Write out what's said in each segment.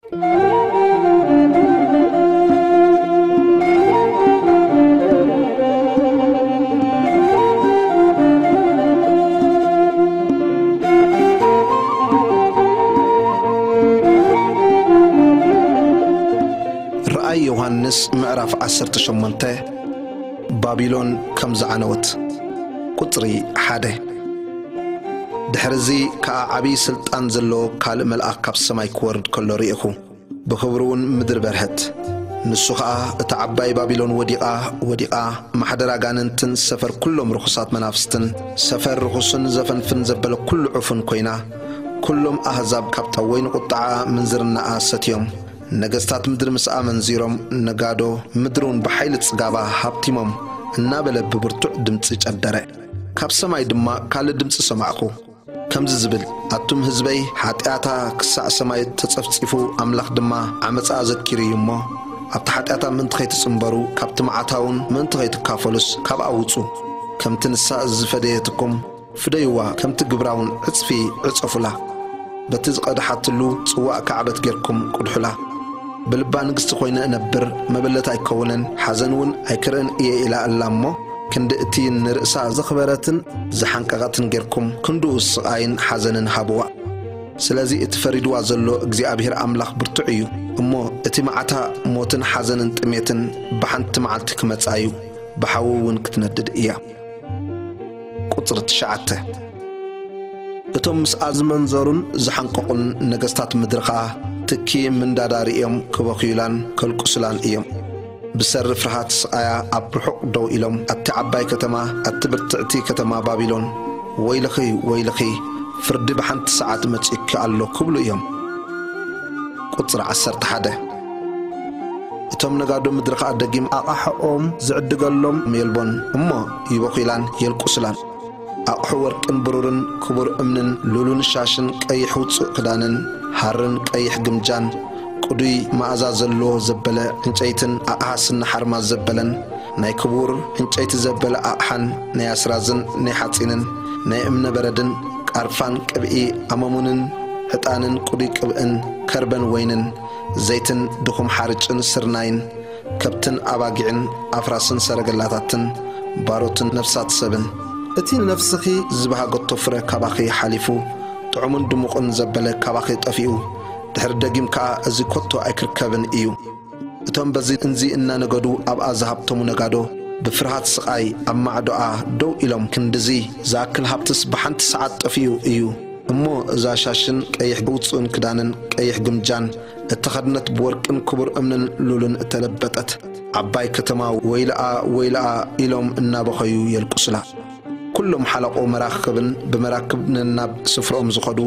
ራእይ ዮሃንስ ምዕራፍ ዓሰርተ ሸሞንተ። ባቢሎን ከም ዝዓነወት። ቁጽሪ ሓደ። ድሕርዚ ከኣ ዓብዪ ስልጣን ዘለዎ ካልእ መልኣኽ ካብ ሰማይ ክወርድ ከሎ ርኢኹ። ብኽብሩ እውን ምድሪ በርሀት። ንሱ ኸኣ፣ "እታ ዓባይ ባቢሎን ወዲቓ፣ ወዲቓ፣ ማሕደር ኣጋንንትን ሰፈር ኩሎም ርኹሳት መናፍስትን፣ ሰፈር ርኹስን ዘፈንፍን ዘበለ ኩሉ ዕፉን ኮይና፣ ኩሎም ኣህዛብ ካብታ ወይኒ ቁጥዓኣ ምንዝርናኣ ሰትዮም፣ ነገስታት ምድሪ ምስኣ መንዚሮም፣ ነጋዶ ምድሪ እውን ብሓይሊ ጽጋባ ሃብቲሞም" እናበለ ብብርቱዕ ድምጺ ጨደረ። ካብ ሰማይ ድማ ካልእ ድምጺ ሰማዕኩ። ከምዚ ዝብል፣ "ኣቱም ህዝበይ፣ ሓጢኣታ ክሳዕ ሰማይ ተጸፍጺፉ፣ ኣምላኽ ድማ ዓመጻኣ ዘኪሩ እዩ እሞ፣ ኣብቲ ሓጢኣታ ምእንቲ ኸይትጽንበሩ፣ ካብቲ መዓታ እውን ምእንቲ ኸይትካፈሉስ፣ ካብኣ ውጹ። ከምቲ ንሳ ዝፈደየትኩም፣ ፍደይዋ፣ ከምቲ ግብራ እውን ዕጽፊ ዕጸፉላ። በቲ ዝቐድሓትሉ ጽዋእ ካዕበት ጌርኩም ቅድሑላ። ብልባ ንግስቲ ኮይነ እነብር፣ መበለት ኣይከውንን፣ ሓዘን እውን ኣይክርእን እየ" ኢላ ኣላ እሞ፣ ክንዲ እቲ ንርእሳ ዘኽበረትን ዝሓንቀቐትን ጌርኩም፣ ክንድኡ ስቓይን ሓዘንን ሃብዋ። ስለዚ እቲ ፈሪድዋ ዘሎ እግዚኣብሔር ኣምላኽ ብርቱዕ እዩ እሞ፣ እቲ መዓታ ሞትን ሓዘንን ጥሜትን ብሓንቲ መዓልቲ ክመጻ እዩ፣ ብሓዊ እውን ክትነድድ እያ። ቁጽሪ ትሽዓተ። እቶም ምስኣ ዝመንዘሩን ዝሓንቀቑን ነገስታት ምድሪ ኸኣ፣ ትኪ ምንዳዳ ርእዮም ክበኽዩላን ከልቅሱላን እዮም። ብሰሪ ፍርሃት ስቓያ ኣብ ርሑቕ ደው ኢሎም፣ "ኣቲ ዓባይ ከተማ፣ ኣቲ ብርትዕቲ ከተማ ባቢሎን፣ ወይልኺ፣ ወይልኺ፣ ፍርዲ ብሓንቲ ሰዓት መጺኡኪ ኣሎ" ክብሉ እዮም። ቁጽሪ ዓሰርተ ሓደ። እቶም ነጋዶ ምድሪ ኸኣ ደጊም ኣቓሕኦም ዝዕድገሎም የልቦን እሞ፣ ይበኹላን የልቅሱላን። ኣቕሑ ወርቅን ብሩርን ክቡር እምንን ሉልን ሻሽን ቀይሕ ውጹእ ክዳንን ሃርን ቀይሕ ግምጃን ቅዱይ መኣዛ ዘለዎ ዘበለ ዕንጨይትን ኣቕሓ ስኒ ሓርማዝ ዘበለን ናይ ክቡር ዕንጨይቲ ዘበለ ኣቕሓን ናይ ኣስራዝን ናይ ሓጺንን ናይ እምነ በረድን ቃርፋን ቅብኢ ኣመሙንን ዕጣንን ቅዱይ ቅብእን ከርበን ወይንን ዘይትን ድኹም ሓርጭን ስርናይን ከብትን ኣባጊዕን ኣፍራስን ሰረገላታትን ባሮትን ነፍሳት ሰብን። እቲ ነፍስኺ ዝበሃገቶ ፍረ ካባኺ ሓሊፉ፣ ጥዑምን ድሙቕን ዘበለ ካባኺ ጠፊኡ፣ ድሕሪ ደጊም ከኣ እዚ ከቶ ኣይክርከብን እዩ። እቶም በዚ እንዚ እናነገዱ ኣብኣ ዝሃብተሙ ነጋዶ፣ ብፍርሃት ስቓይ ኣብ ማዕዶኣ ደው ኢሎም፣ ክንድዚ ዝኣክል ሃብትስ ብሓንቲ ሰዓት ጠፊኡ እዩ። እሞ እዛ ሻሽን ቀይሕ ውጹእን ክዳንን ቀይሕ ግምጃን እተኸድነት ብወርቅን ክቡር እምንን ሉልን እተለበጠት ዓባይ ከተማ ወይልኣ ወይልኣ ኢሎም እናበኸዩ የልቅሱላ። ኩሎም ሓለቆ መራኽብን ብመራክብ ነናብ ስፍርኦም ዝኸዱ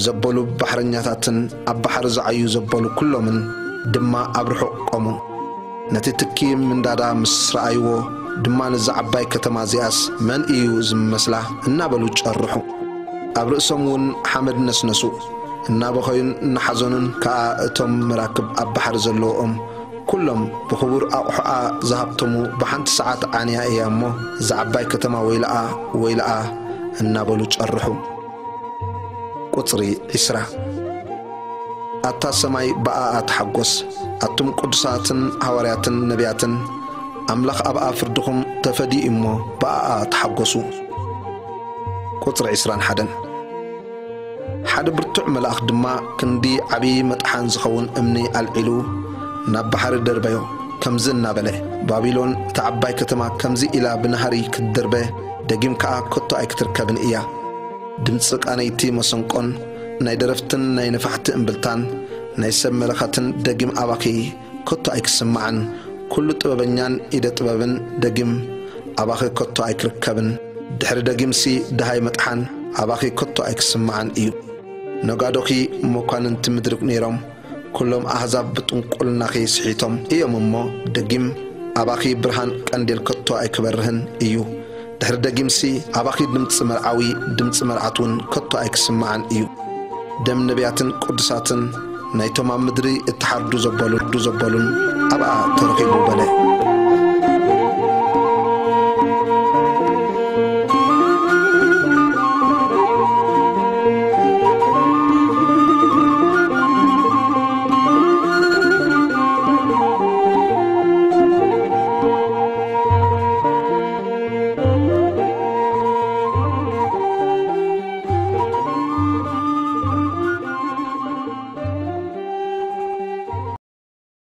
ዘበሉ ባሕረኛታትን ኣብ ባሕሪ ዝዓዩ ዘበሉ ኩሎምን ድማ ኣብ ርሑቕ ቆሙ። ነቲ ትኪ ምንዳዳ ምስ ረኣይዎ ድማ፣ "ነዛ ዓባይ ከተማ እዚኣስ መን እዩ ዝመስላ?" እናበሉ ጨርሑ። ኣብ ርእሶም እውን ሓመድ ነስነሱ። እናበኸዩን እናሓዘኑን ከኣ እቶም መራክብ ኣብ ባሕሪ ዘለዎም ኩሎም ብኽቡር ኣቑሑኣ ዝሃብተሙ፣ "ብሓንቲ ሰዓት ዓንያ እያ እሞ፣ እዛ ዓባይ ከተማ ወይልኣ፣ ወይልኣ" እናበሉ ጨርሑ። ቁጽሪ ዒስራ። ኣታ ሰማይ ብኣኣ ተሓጎስ፣ ኣቱም ቅዱሳትን ሃዋርያትን ነቢያትን፣ ኣምላኽ ኣብኣ ፍርድኹም ተፈዲዩ እሞ ብኣኣ ተሓጎሱ። ቁጽሪ ዒስራን ሓደን። ሓደ ብርቱዕ መልኣኽ ድማ ክንዲ ዓብዪ መጥሓን ዝኸውን እምኒ ኣልዒሉ ናብ ባሕሪ ደርበዮ፣ ከምዚ እናበለ፣ "ባቢሎን እታ ዓባይ ከተማ ከምዚ ኢላ ብናህሪ ክትድርበ፣ ደጊም ከኣ ከቶ ኣይክትርከብን እያ። ድምጺ ቃነይቲ መሰንቆን ናይ ደረፍትን ናይ ነፋሕቲ እምብልታን ናይ ሰብ መለኸትን ደጊም ኣባኺ ከቶ ኣይክስማዕን፣ ኩሉ ጥበበኛን ኢደ ጥበብን ደጊም ኣባኺ ከቶ ኣይክርከብን፣ ድሕሪ ደጊምሲ ደሃይ መጥሓን ኣባኺ ከቶ ኣይክስማዕን እዩ። ነጋዶኺ መኳንንቲ ምድሪ ነይሮም፣ ኩሎም ኣህዛብ ብጥንቁልናኺ ስሒቶም እዮም እሞ፣ ደጊም ኣባኺ ብርሃን ቀንዴል ከቶ ኣይክበርህን እዩ። ድሕሪ ደጊምሲ ኣባኺ ድምጺ መርዓዊ፣ ድምጺ መርዓት እውን ከቶ ኣይክስማዕን እዩ። ደም ነቢያትን ቅዱሳትን ናይቶም ኣብ ምድሪ እተሓርዱ ዘበሉ፣ ዘበሉን ኣብኣ ተረኺቡ" በለ።